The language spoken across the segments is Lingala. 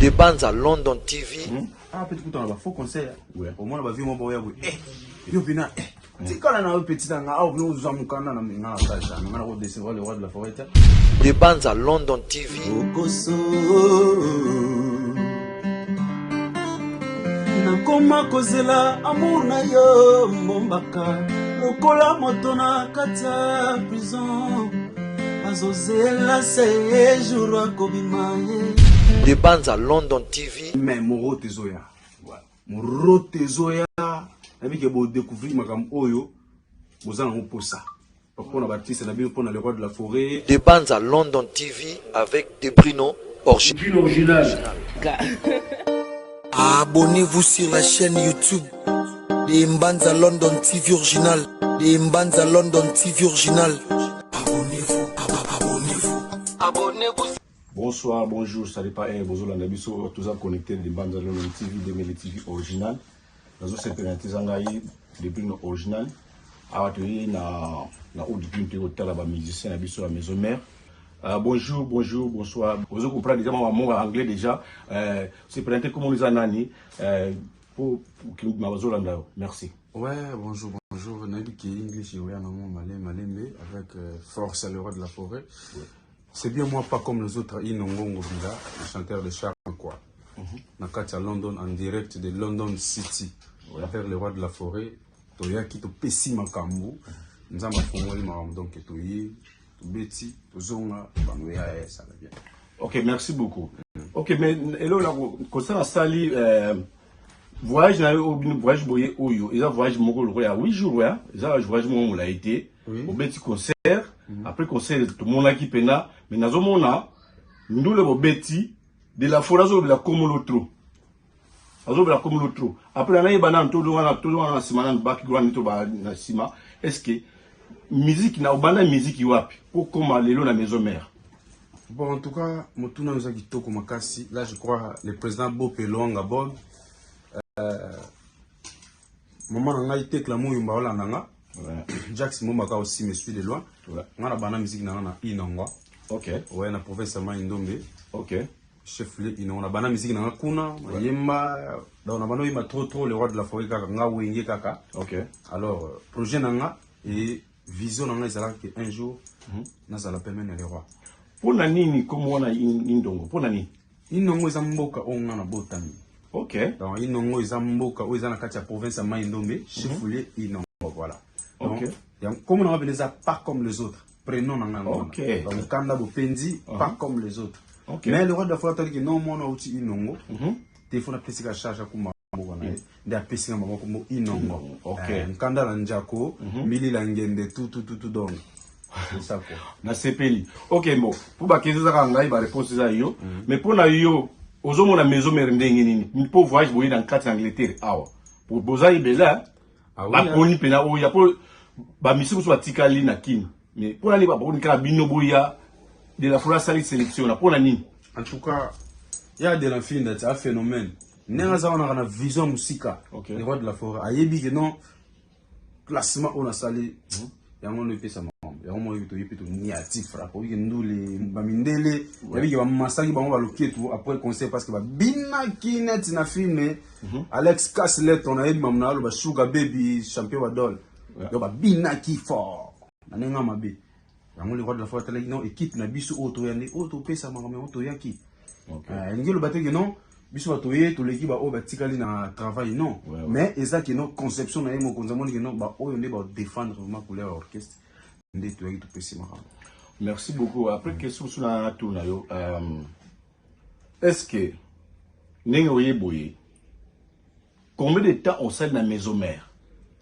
De Banza London TV. Ah, petit kutana ba faux conseil. Ouais. Au moins ba vie mo boya boye. Eh, yo pina eh. Tikala na yo petit na nga awa ozwa mokanda na nga na kasa nga na ko décevoir le roi de la forêt. De Banza London TV. Okoso nakoma kozela amour na yo mbombaka lokola moto na kati ya prison azozela se jour akobima ye. De Banza London TV. Mais morote ezoya, morote ezoya, nayebi ke bodécouvrir makambo oyo boza nango mposa mpona baartiste na bino, mpona le roi de la forêt. De Banza London TV avec De Brino original. Abonnez-vous sur la chaîne YouTube de Mbanza London TV Original. De Mbanza London TV Original. Abonnez-vous, abonnez-vous. Abonnez-vous. Bonsoir, bonjour, salut pas un bozolanda biso toza connecté de Mbanza London TV, 2000 TV original. Nazosepela te eza ngai Debrino original. Awa toyei na Old Green, toyei kotala bamusicien na biso ya maison mère. Bonjour, bonjour, bonsoir. Ozo comprendre déjà mwa mwa anglais déjà. Se présenter comment eza nani po bazolanda yo. Merci. Ouais, bonjour, bonjour. Nayebi ke English oya nango malembe malembe avec force, le roi de la forêt. Ouais. C'est bien moi, pas comme les autres, Inongo Ngobila, le chanteur de charme quoi. Na kati ya London, en direct de London City. Ouais. Avec le roi de la forêt, toyaki topesi makambo, Nzambe afongoli makambo, donc toye, tobeti, tozonga, bango ya ça va bien. Ok, merci beaucoup. Ok, mais elo la kosala sali voyage na yo, bino voyage boye oyo eza voyage moko lokola ya 8 jours ya eza voyage moko molai te. Obeti concert, après concert tomonaki mpena, mais nazomona ndule bobeti de la forêt azolobela komolo trop, azolobela komolo trop. Après nayeba nanu, tozonga na nsima nanu, background to na nsima. Est ce que musique na obanda musique wapi po koma lelo na maison mère? Bon, en tout cas, motuna oza kitoko makasi. Là, je crois, le président Bope Luanga Bob, maman na ngai Tekla Muyumba olanda nga. Jacques Mombaka aussi me suit de loin. Nga na bana musique na nga na Inongo. Ouais, na province ya Mai Ndombe. Chef lieu Inongo na bana musique na nga kuna, yemba, donc na bana yemba trop trop le roi de la forêt kaka nga wenge kaka. Alors, projet na nga et vision na nga ezalaka que un jour nazala pembeni na le roi. Mpona nini kombo wana Indongo? Mpona nini? Inongo eza mboka oyo nga na botami. Donc Inongo eza mboka oyo eza na kati ya province ya Mai Ndombe, chef-lieu Inongo, voilà. Donc yango kombo na nga pene eza pas comme les autres. Prénom na nga yango wana. Donc Kanda Bopendi, pas comme les autres. Mais le roi de la forêt ataliki non mwana auti Inongo. Téléphone apesika charge akuma mboka na ye nde apesinga mama kombo Inongo. Nkanda na njako, milila ngende tout tout tout tout, donc c'est ça quoi. Nasepeli. Ok, bon, mpo baquestion ezaka ngai, baréponse eza yo, mais mpo na yo ozomona maison mère ndenge nini mpo voyage boye na kati ya Angleterre awa? Boza ebele. Ah oui, baponi mpena oya mpo bamisi mosusu batikali na Kini, mais mpo na nini baponi kaka bino boya? De la forêt asali sélection na mpo na nini? En tout cas, ya de la finda ti a phénomène ndenge aza wana na vision ya mosika. Le roi de la forêt ayebi ke non, classement oyo nasali yango ndo epesa makambo yango moko toyebi mpe toniati frappe oyebike ndule bamindele yabi ke bamasaki bango baloketu après concert parce que babinaki neti na film. Alex Casleton nayebi mamu na aloba Sugar Baby champion badol. Donc babinaki fort na ndenge ya mabe. Yango le roi de la forêt atalaki non, équipe na biso oyo toya nde oyo topesa makambo yango toyaki. Elingi eloba te ke non, biso bato ye toleki baoyo batikali na travail, non. Mais eza ke non, conception na ye mokonzi amoni ke non, baoyo nde badéfendre vraiment couleur ya orchestre nde toyaki topesi makambo. Merci beaucoup. Après, question mosusu na natuna yo, est ce que ndenge oye boye, combien de temps osali na maison mère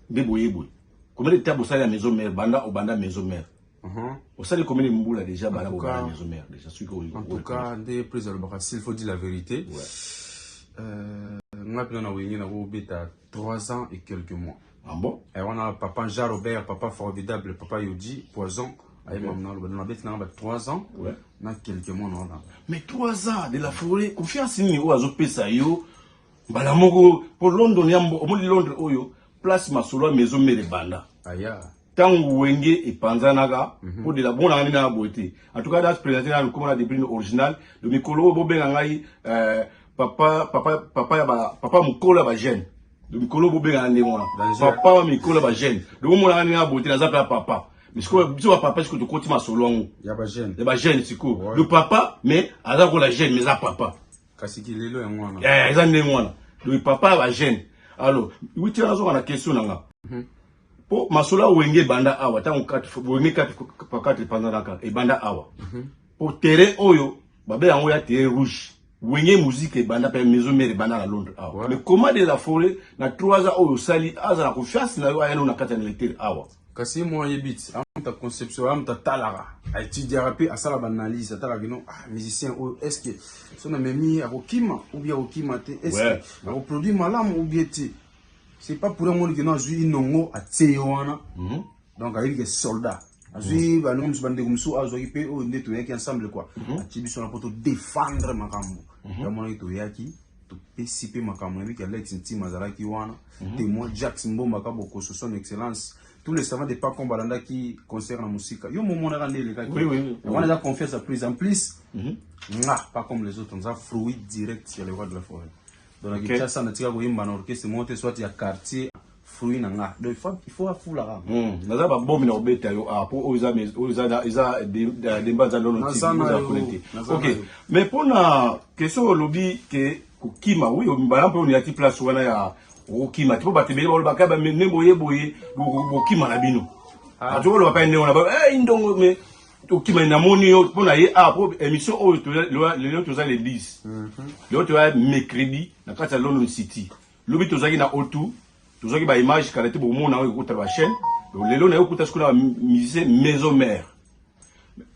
nde boye boye? Combien de temps bosali na maison mère banda obanda maison mère? Osali combien de mbula déjà banda bobanda maison mère déjà soki? En tout cas, nde président alobaka, s'il faut dire la vérité, nga mpena na wenge nakobeta 3 ans et quelques mois. Ah bon? Eh, wana papa Jean Robert, papa formidable, papa Yodi Poison ayeba na aloba nabeti nanga ba 3 ans na quelques mois na wana. Mais 3 ans de la forêt, confiance nini oyo azopesa yo mbala moko po London ya omoni Londres oyo place masolo ya maison mère ebanda? Aya. Ntango wenge epanzanaka mpo de la bonanga nini na boye te. En tout cas, das présente na komona Debrine original de mikolo oyo bobenga ngai. Papa, papa, papa ya ba, papa mokolo ya ba jeune. Mikolo bobengana ndenge wana. Papa wa mikolo ya ba jeune. Donc omonaka ndenge ya beauté naza mpe ya papa. Mais sikoyo biso ba papa sikoyo tokoti masolo yango. Ya ba jeune. Ya ba jeune sikoyo. Le papa mais aza kola jeune mais eza papa. Kasi kilelo yango wana. Eh, eza ndenge wana. Donc papa ya ba jeune. Alors, wuti nazoka na question na nga. Po masolo ya wenge ebanda awa ntango wenge 4 epanzanaka ebanda awa. Po terrain oyo babe yango ya terrain rouge. Wenge musique ebanda pe maison mère ebanda na Londres awa. Mais comment de la forêt na 3 ans oyo osali aza na confiance na yo aya na kati ya Angleterre awa. Kasi ye moko ayebi ti amuta conception amuta atalaka aetudiaka mpe asala baanalyse atalaka kino ah, musicien oyo est ce que so namemi ye akokima ou bien akokima te est ce que akoproduire malamu ou bien te. C'est pas pour amoni kino azwi inongo atie ye wana. Donc ayebi ke soldat azwi baninga mosusu bandeko mosusu azwaki mpe oyo nde toyaki ensemble quoi. Atie biso wana mpo todefendre makambo. Yamonaki toyaki topesi mpe makambo. Nayebi ke Alex Ntima azalaki wana témoin, Jacques Mbomba Kabokoso, son excellence, tous les savants de Pacon balandaki concert na mosika. Yo momonaka nde elekaki. Wana eza confiance ya prise. En plus nga pas comme les autres, nza fruit direct ya le roi de la forêt. Donc na Kinshasa natika koyemba na orchestre moko te, soit ya quartier, fruit na nga. Donc il faut afulaka. Naza babomi na kobeta yo ah, po oyo eza oyo eza eza demba eza lono ti oza kuna te. Ok, mais mpona question olobi ke kokima, oui, mbala mpe oniyaki place wana ya okokima te, mpo bato ebele balobaka nde boye boye bokima na bino. Bato baloba mpe ndenge wana ba indongo, mais okima namoni yo mpo na ye awa mpo émission oyo lelo toza le 10, lelo toza mercredi na kati ya London City. Lobi tozalaki na O2, tozwaki ba image kala te, bomona oyo ekota ba chaîne. Donc lelo na yo okuta sikoyo na musicien maison mère.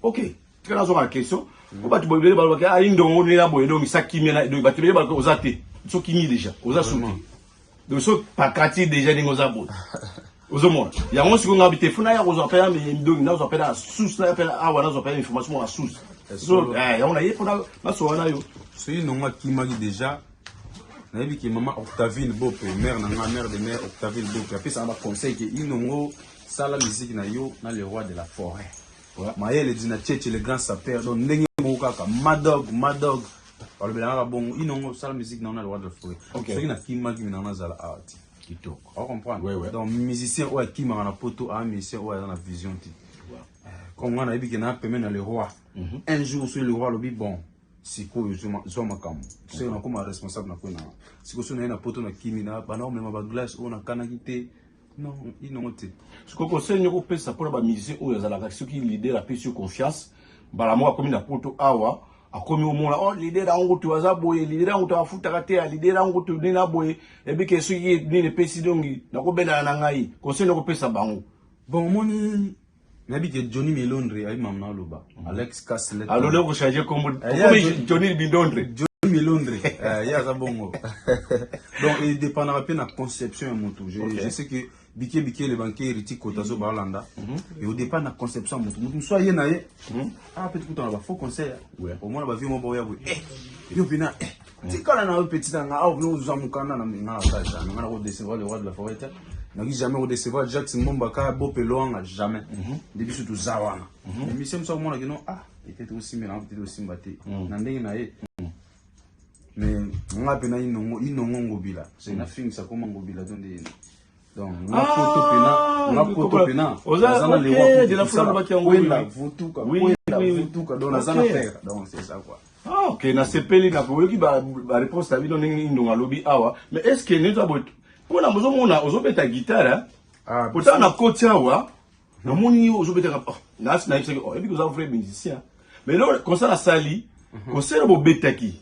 Ok, tika nazwaka na question po bato ebele balobaki ah, indongo ndenge boye, donc sa kimia na donc bato ebele balobaki oza te so kimi déjà oza suki, donc so pakati déjà ndenge oza boye ozomona yango. Sikoyo nga bi te funa ya kozwa mpe na donc nazwa mpe na source na mpe awa, nazwa mpe information moko na source. So yango na ye mpona nasoka na yo. Soki nongo akimaki déjà, nayebi ke mama Octavine Bope, mère na nga, mère de mère, Octavine Bope apesaka baconseil ke inongo sala musique na yo na le roi de la forêt. Mayele dina Tchetche, le grand sapeur. Donc ndenge moko kaka Madog, Madog balobelaka kaka bongo, inongo sala musique na yo na le roi de la forêt. Soki nakimaki mina nazala awa te. Kitoko. Ocomprendre? Donc musicien oyo akimaka na poto aa musicien oyo aza na vision te. Comme nga nayebi ke na peme na le roi, un jour soki le roi alobi bon, sikoyo zwa makambo, soki nakoma responsable na kwena sikoyo, so naye na poto na kimi na bana omema baglace oyo nakanaki te, non, inongo te. Sikoyo conseil nyoko opesa mpona bamusicien oyo azalaka soki leader apesi yo confiance, mbala moko akomi na poto awa, akomi omona oh, leader yango kutu aza boye, leader yango kutu afutaka te, leader yango kutu nini aboye, ebi ke soki nini epesi dongi nakobendana na ngai, conseil nyoko opesa bango? Bon, omoni, nayebi ke Johnny Milondre ayebi mama na oloba Alex Caslet. Alole okochange kombo, okomi Johnny Bindondre. Johnny Milondre, ye aza bongo. Donc edépendaka mpe na conception ya motu. Je sais que bike bike le banquier Riti Kotazo baolanda et au départ na conception ya motu, motu mosusu aye na ye ah, peut kutana ba faux conseil. Omona bavie mo baoya boye, eh, yo mpena, eh, tikala na yo petit na nga awa, ozwa mokanda na nga na ka jamais nga na kodécevoir le roi de la forêt te. Naki jamais kodécevoir Jacques Mbomba ka Bope Loanga, jamais. Nde biso toza wana. Émission mosu akomona kino ah, peut-être osimbela nga, peut-être osimba te na ndenge na ye. Mais nga mpe na inongo, inongo ngobila soki nafingisa koma ngobila to nde. Donc nga poto pena, nga poto pena naza na le roi de la forêt alobaki yango. Kwenda vutuka, kwenda vutuka, donc naza na frère, donc c'est ça quoi. Ah, ok, nasepeli na oyoki baréponse na bino ndenge indongo alobi awa. Mais est ce que nde boye mpona ozomona ozobeta guitare? Ah, otala na koti awa, namoni yo ozobetaka nasi nayebisaki oh, ebi oza vrai musicien. Mais lelo concert asali, concert bobetaki,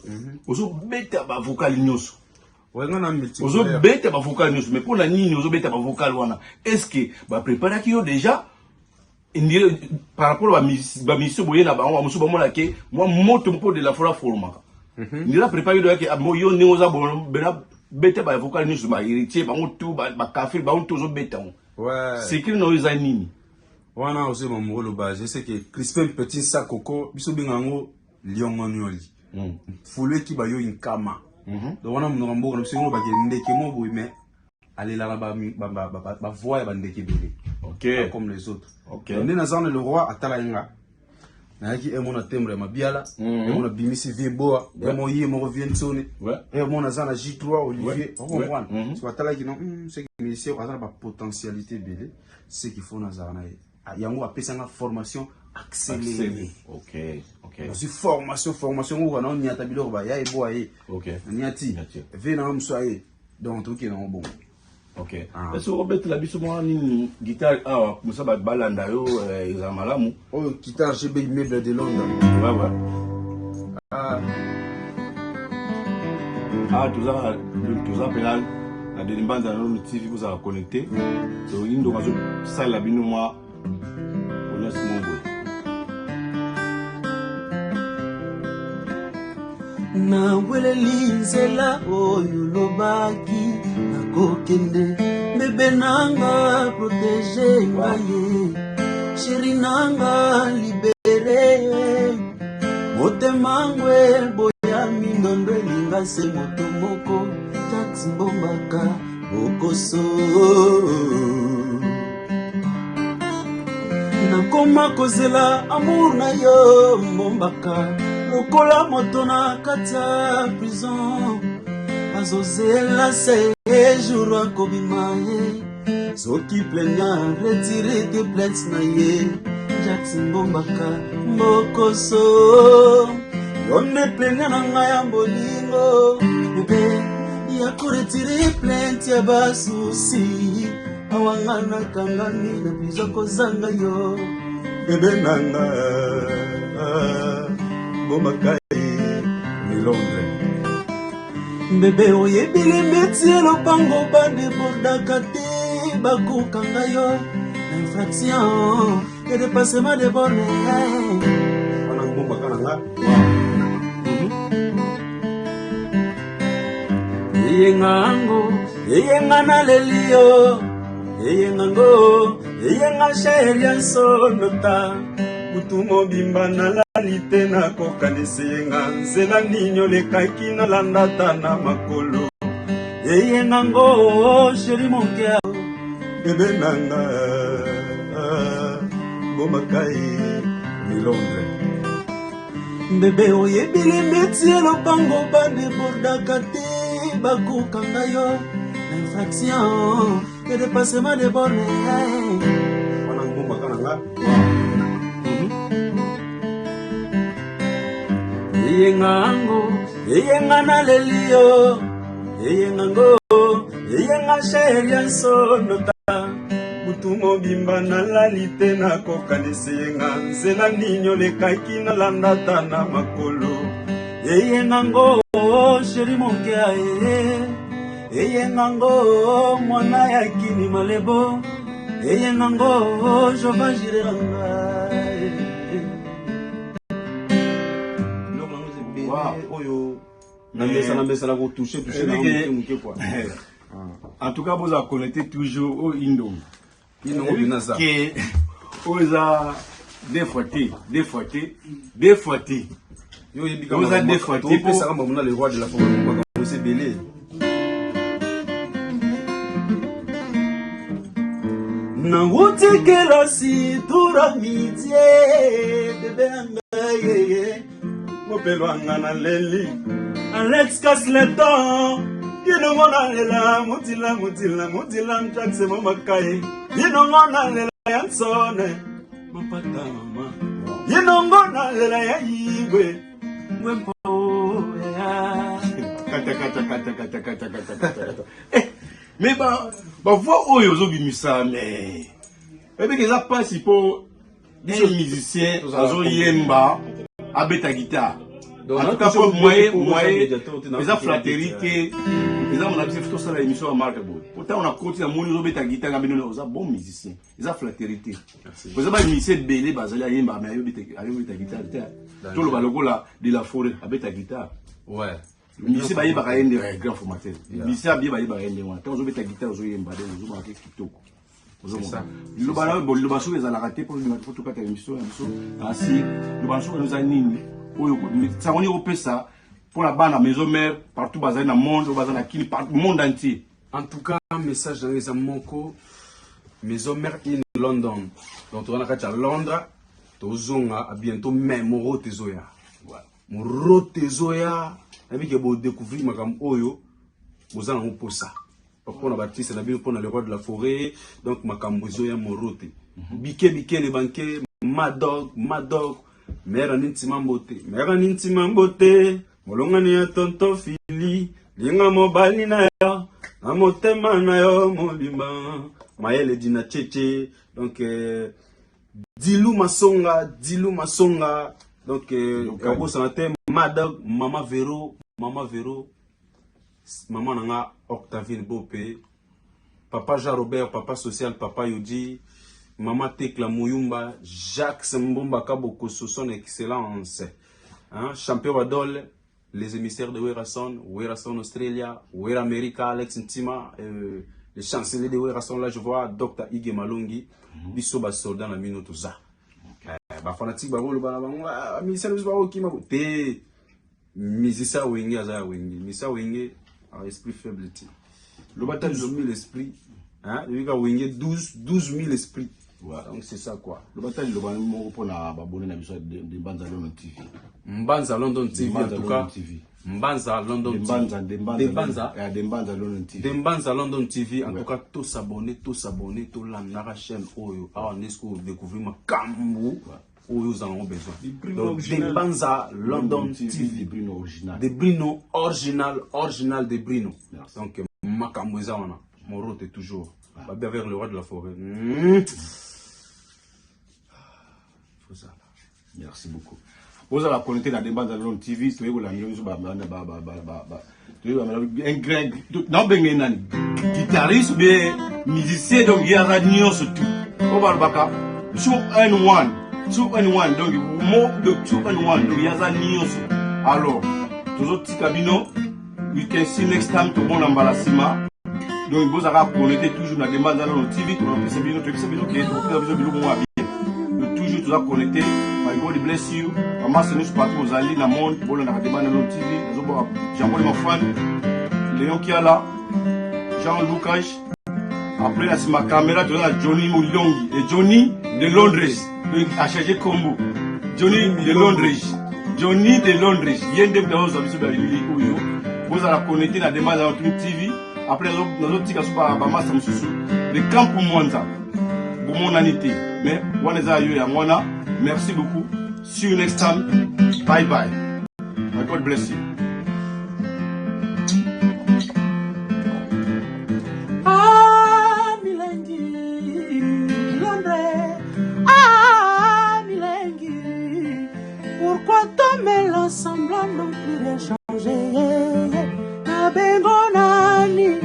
ozobeta bavocal nyonso. Ouais, nga na multicolaire. Ozobeta bavocal nyonso, mais mpona nini ozobeta bavocal wana? Est ce que bapréparaki yo déjà indire par rapport bamusicien boye na bango, bamosusu bamona ke mwa moto mpo de la forêt aformaka ndira préparé yo yake yo ndenge oza bena beta bavocal nyonso, bahéritier bango tu, bakafiri bango tu, ozobeta yango? Secret na oyo eza nini? Wana ozoyeba moko oloba, je sais que Crispin Petit Sakoko, biso benga yango liongonioli fulu eki bayoyi nkama. Donc wana monoko ya mboka na biso yango olobaki ndeke mo boye, mais alelaka bavoix ya bandeke ebele. Pas comme les autres. Donc, nde naza wana, le roi atala ye nga. Nayaki emo na timbre ya Mabiala, emo na bimisi vie boa, emo ye moko vie nsone, emo naza na J3 Olivier, o comprendre? So atalaki non, c'est que musicien aza na ba potentialité ebele, ce qu'il faut nazala na ye. Yango apesanga formation accélérée. Nazwi formation, formation ngo kana onyata biloko ba ya eboa ye. Naniati vie na mosu aye. Donc toki na bongo. Ok. Est-ce que obetela biso mwa nini guitare awa mosa bato balanda yo ezala malamu? Oyo guitare GB immeuble de Londres. Ouais. Ah. Ah, toza toza mpena na Deni Mbanza na Nono TV, bozala connecté. Tolingi ndoko azosalela bino mwa oniasi moko boye. Naweleli nzela oyo lobaki nakokende, bebe nanga protege ngai, chéri nanga libere, motema ngwe boya mindondo elinga se moto moko, Jacques Mbombaka bokoso. Nakoma kozela amour na yo Mbombaka, lokola moto na kati ya prison azozela séjour akobima ye, soki plaignant retire te plainte na ye, Jacques Mbombaka mbokoso, yo nde plaignant na ngai ya bolingo, bebe ya koretire plainte ya basusi awa nga nakangami na prison kozanga yo, bebe nanga Mbombaka ni Londres. Bebe oyebi limiti ya lopango badebordaka te, bakokanga yo na infraction ya dépassement de borne. Wana Mbombaka na nga. Eyenga yango, eyenga naleli yo, eyenga ngo, eyenga chéri ya nsonota, butu mobimba nalali te nakokanisa eyenga, nzela nini olekaki nalandata na makolo, eyenga ngo chéri moke, bebe nanga Mbombaka ni Londres. Bebe oyebi limiti ya lopango badebordaka te, bakokanga yo na infraction ya dépassement de borne. Wana Mbombaka na nga. Eyenga yango, eyenga naleli yo, eyenga ngo, eyenga chéri ya nsonota, butu mobimba nalali te nakokanisa eyenga, nzela nini olekaki nalandata na makolo, eyenga ngo chéri moke aye, eyenga ngo mwana ya kini malebo, eyenga ngo jova jirelanga. Biloko yango eza ebele oyo namesana mesana kotouche touche na moke moke quoi. En tout cas, bozala connecté toujours oyo Indongo. Indongo binaza. Ke oyo eza deux fois te, deux fois te, deux fois te. Yo oyebi Oza deux fois te. Topesaka bango na le roi de la forêt, makambo eza ebele. Nauti kelasi tura midie, bebe na ngai yeye mopelwanga naleli Alex Kasleton inongo nalela mutila mutila mutila mjakse momakaye inongo nalela ya nsone mapata mama inongo nalela ya yigwe ngwempo ya Kata kata kata kata kata kata kata kata. Eh, mais ba ba voix oyo ozobimisa, mais ebiki eza mpasi mpo biso musicien azoyemba abeta guitare. En tout cas, po moyen moyen eza flatterie te, eza mona biso tosala émission ya marque boye, po ntango nakoti namoni ozobeta guitare, nga bino oza bon musicien, eza flatterie te. Oza ba musicien ebele bazali ayemba mais ayobeta guitare te. Toloba lokola de la forêt abeta guitare. Musicien bayebaka ye nde grand formateur, musicien abie bayebaka ye nde wana ntango ozobeta guitare ozoyemba, donc ozobaka te kitoko. C'est ça. Liloba na bo liloba soki ezalaka te mpo po tokata émission na biso, asi liloba soki eza nini oyo sango nini okopesa mpona bana maison mère partout bazali na monde, oyo baza na kini, partout monde entier? En tout cas, message na ngai eza moko, maison mère in London, donc toza na kati ya Londres. Tozonga à bientôt, mais morote ezoya. Morote ezoya, nayebi ke bodécouvrir makambo oyo boza nango mposa mpona baartiste na bino, mpona le roi de la forêt. Donc makambo ezoya, morote bike bikene banke madog madog mera ni ntima mbote, mera ni ntima mbote, molongani ya tonton Fili, linga mobali na yo na motema na yo mobimba, mayele dina cheche. Donc Dilu Masonga, Dilu Masonga. Donc yakobosana te madog, mama Vero, mama Vero, mama na nga Octavine Bope, papa Jean Robert, papa social, papa Yodi, mama Tekla Muyumba, Jacques Mbomba Kabokoso, son excellence, hein, champion Badol, les émissaires de Werason, Werason Australia, Wera America, Alex Ntima, le chancelier de Werason, là je vois Dr Ige Malongi, biso ba soldat na mino toza. Ba fanatique ba rolo bana bango, musicien biso ba okima te, musicien Wenge aza ya Wenge, musicien Wenge a esprit faible te. Loba ta. 12 000 esprits, hein, yoka Wenge 12 12 000 esprits. Donc c'est ça quoi. Loba ta liloba moko mpona babone na biso de Mbanza London TV. Mbanza London TV, en Mbanza tout London cas. TV. Mbanza London De TV. Mbanza, de Mbanza. De Mbanza. De Mbanza London TV. De Mbanza London TV, en tout cas, tous s'abonner, tous s'abonner, tous landaka chaîne oyo. Awa nde sikoyo découvrir makambo oyo oza nango besoin. Bruno Donc, original. De Mbanza London TV. TV. De Bruno original. De Brino original, original de Brino. Merci. Donc, makambo eza wana. Morote toujours. Babi avec le roi de la forêt. Faut ça. Merci beaucoup. Ozala connecté na Dembanza London TV, toyei kolandela biso toyei un grand naobenge nani, guitariste ou bien musicien, donc ye aza nyonso tout oyo balobaka 2 and 1, 2 and 1, donc mo de 2 and 1, donc ye aza nyonso. Alors tozotika bino, we can see next time, tomona mbala nsima. Donc bozalaka connecté toujours na Dembanza London TV. Tokopesa bino, toyebisa bino ke tokopesa biso biloko moko ya bien. Donc toujours toza connecté. My God bless you. Bamasa nyonso partout bozali na monde, bolandaka Dembanza London TV. Nazoboka Jean-Paul Mafan, Léon Kiala, Jean Lucas. Après, na nsima caméra toza na Johnny Molongi et Johnny de Londres, donc achange kombo, Johnny de Londres, Johnny de Londres, ye nde moto azozwa biso bilili oyo. Bozala connecté na Dembanza London TV. Après nazotika so bamasa mosusu de Camp Mwanza, bomonani te, mais wana eza yo, yango wana. Merci beaucoup, see you next time, bye bye, may God bless you. Ah, Milengi, Londres. Ah, Milengi, pourquoi tomela semblant non plus rien changer? Nabengo nani,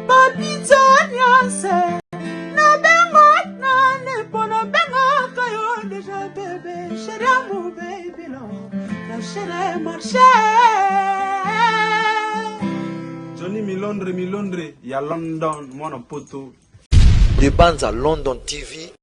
bapizza nyonso. Nabengo nani, mpo nabengaka yo déjà bébé, chéri amour, baby love, la chérie marché. Johnny Milondre, Milondre, ya London, mwana poto. De Banza London TV.